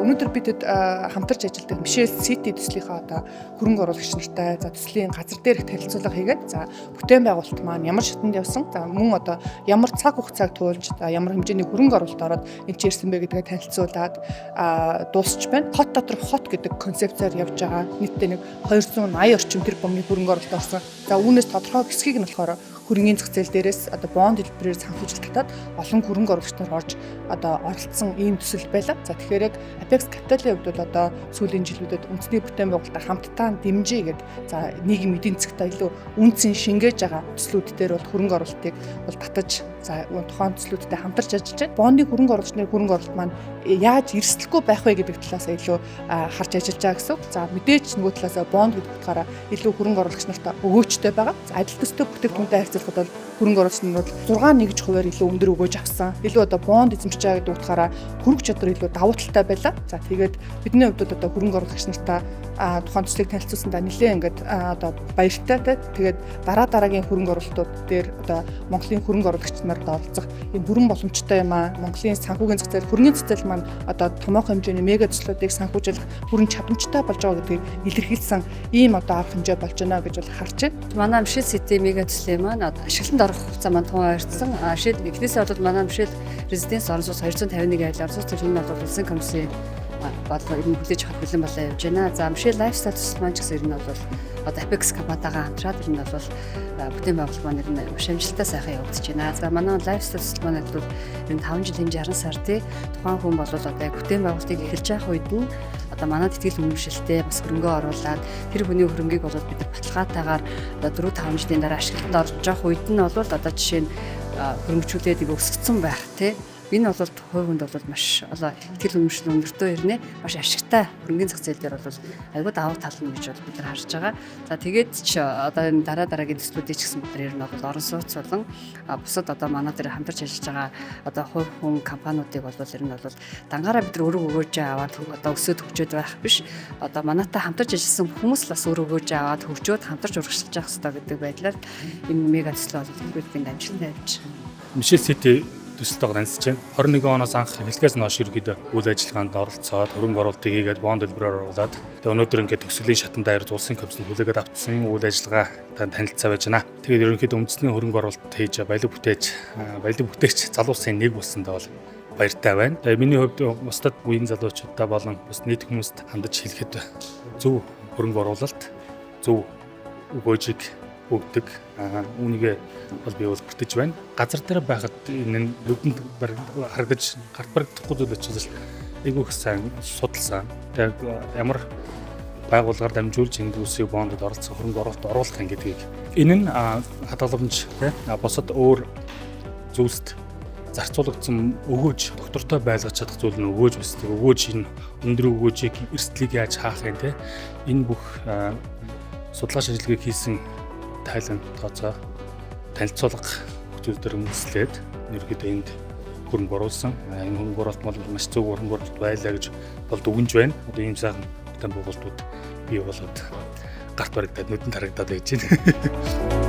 Өнөөдөр бидэд хамтарч ажилладаг Mishel City төслийнхаа одоо хөрөнгө оруулагч нартай, за, төслийн газар дээрх танилцуулга хийгээд, за, бүтээн байгуулалт маань ямар шатанд явсан, за, мөн одоо ямар цаг хугацааг туулж, за, ямар хэмжээний хөрөнгө оруулалт ороод энэ ч ирсэн бэ гэдгээ танилцуулаад дуусч байна. Хот доторх хот гэдэг концепцээр явж байгаа. Нийтдээ нэг 280 орчим тэрбумын хөрөнгө оруулалт орсон. За, үүнээс тодорхой хэсгийг нь болохоор хөрөнгийн зах зээл дээрээс одоо бонд хэлбэрээр санхүүжилт татаад олон хөрөнгө оруулагч нар орж одоо оролцсон ийм төсөл байлаа. За, тэгэхээр яг Apex Capital-ийн хувьд бол одоо сүүлийн жилүүдэд үндэсний бүтээн байгуулалтаа хамтдаа дэмжиж гээд, за, нийгэм эдийн засгтаа илүү үнцэн шингээж байгаа төслүүд дээр бол хөрөнгө оруулалтыг бол татаж, за, тухайн төслүүдтэй хамтарч ажиллаж байна. Бондын хөрөнгө оруулагч нарын хөрөнгө оруулалт маань яаж эрсдэлгүй байх вэ гэдэг талаас илүү харж ажиллаж байгаа гэсэн үг. За, мэдээж нөгөө талаас бонд гэдэг утгаараа илүү хөрөнгө оруулагч нарт өгөөжтэй байгаа. За, адил төстэй бүтээгдэхүүнтэй харьцуулахад бол хөрөнгө оруулагч нар бол 6 нэгж хувиар илүү өндөр өгөөж авсан. Илүү одоо бонд эзэмшиж байгаа гэдэг утгаараа хөрөнгө чадвар илүү давуу талтай байлаа. За, тэгээд бидний хувьд бол одоо хөрөнгө оруулагч нартаа тухайн төслийг танилцуулсандаа нэлээд ингээд одоо баяртай те. Тэгээд дараа дараагийн хөрөнгө оруулалтууд дээр одоо Монголын хөрөнгө оруулагч нарт оролцох энэ бүрэн боломжтой юм аа. Монголын санхүүгийн зах зээл, хөрөнгөний зах зээл маань одоо томоохон хэмжээний мега төслүүдийг санхүүжүүлэх бүрэн чадамжтай болж байгаа гэдгийг илэрхийлсэн ийм одоо арга хэмжээ болж байна гэж бол харж байна. Манай Mishel City мега төслийн маань ашиглалтанд орох хугацаа маань тун ойртсон. Жишээ эхнээсээ бол манай Mishel Residence орон сууц 251 айл орон сууц, тэр нь бол улсын комиссийн бодлого ер нь хүлээж авах бэлэн болоо явж байна. За, Mishel Lifestyle төсөл маань ч гэсэн ер нь бол одоо Apex компанитайгаа хамтраад ер нь бол бүтээн байгуулалт маань ер нь маш амжилттай сайхан явагдаж байна. За, манай Lifestyle төсөл маань бол ер нь 5 жилийн 60 сар тий тухайн хүн бол одоо яг бүтээн байгуулалтыг эхэлж явах үед нь одоо манай тэтгэл үнэмшилтэй бас хөрөнгөө оруулаад, тэр хүний хөрөнгийг бол бид нар баталгаатайгаар одоо 4 5 жилийн дараа ашиглалтанд орж явах үед нь бол одоо жишээ нь хөрөнгөчүүлээд өсгцэн байх тий. Энэ бол хувь хүнд бол маш одоо итгэл үнэмшил өндөртөө ирнэ, маш ашигтай, хөрөнгөний зах зээл дээр бол айгүй давуу тал нь гэж бол бид нар харж байгаа. За, тэгээд ч одоо энэ дараа дараагийн төслүүдийг ч гэсэн бид нар ер нь бол орон сууц болон бусад одоо манай дээр хамтарч ажиллаж байгаа одоо хувь хүн компаниудыг бол ер нь бол дангаараа бид нар өрөг өгөөж аваад одоо өсөөд хөгжөөд байх биш. Одоо манайтай хамтарч ажилласан хүмүүс л бас өр өгөөж аваад хөгжөөд хамтарч урагшилж явах хэрэгтэй гэдэг байдлаар энэ мега төсөл бол бид амжилттай явж байна. Mishel City төсөлтэйгээ танилцж байна. 21 оноос анх эхлэхээс хойш ерөөхдөө үйл ажиллагаанд оролцоод, хөрөнгө оруулалтыг хийгээд, бонд төлбөрөөр оруулаад, тэгээ өнөөдөр ингээд төгсгөлийн шатанд даяар улсын комиссонд хүлээгээд авчихсан үйл ажиллагаа танилцаа байж байна. Тэгээд ерөнхийдөө үндэсний хөрөнгө оруулалт хийж баялаг бүтээгч залуусын нэг болсондоо бол баяртай байна. Тэгээ миний хувьд бусдад, үеийн залуучуудаа болон бус нийт хүмүүст хандаж хэлэхэд зөв хөрөнгө оруулалт зөв өгөөжийг өгдөг. Үүнийгээ бол би бол бүртгэж байна. Газар дээр байхад энэ нүдэнд харагдаж гарт баригдахгүй зүйл учраас айгүй их сайн судалсан. Тэгээд ямар байгууллагаар дамжуулж энэ зүйлсийг бондод оролцох, хөрөнгө оруулалт оруулах юм гэдгийг энэ нь хадгаламж тий бусад өөр зүйлсд зарцуулагдсан өгөөж доктортой байлгаж чадах зүйл нь өгөөж бас тэр өгөөж, энэ өндөр өгөөжийг, эрсдлийг яаж хаах юм те, энэ бүх судалгаа шийдлэгийг хийсэн тайлан тооцоо танилцуулга бүх зүйл дээр үндэслээд ерөөхдөө энд хөрөнгө оруулсан. Энэ хөрөнгө оруулалт бол маш зөв хөрөнгө оруулалт байлаа гэж бол дүгнж байна. Одоо ийм сайхан бүтээн байгуулалтууд бий болоод гарт баригдаад, нүдэнд харагдаад байж байна.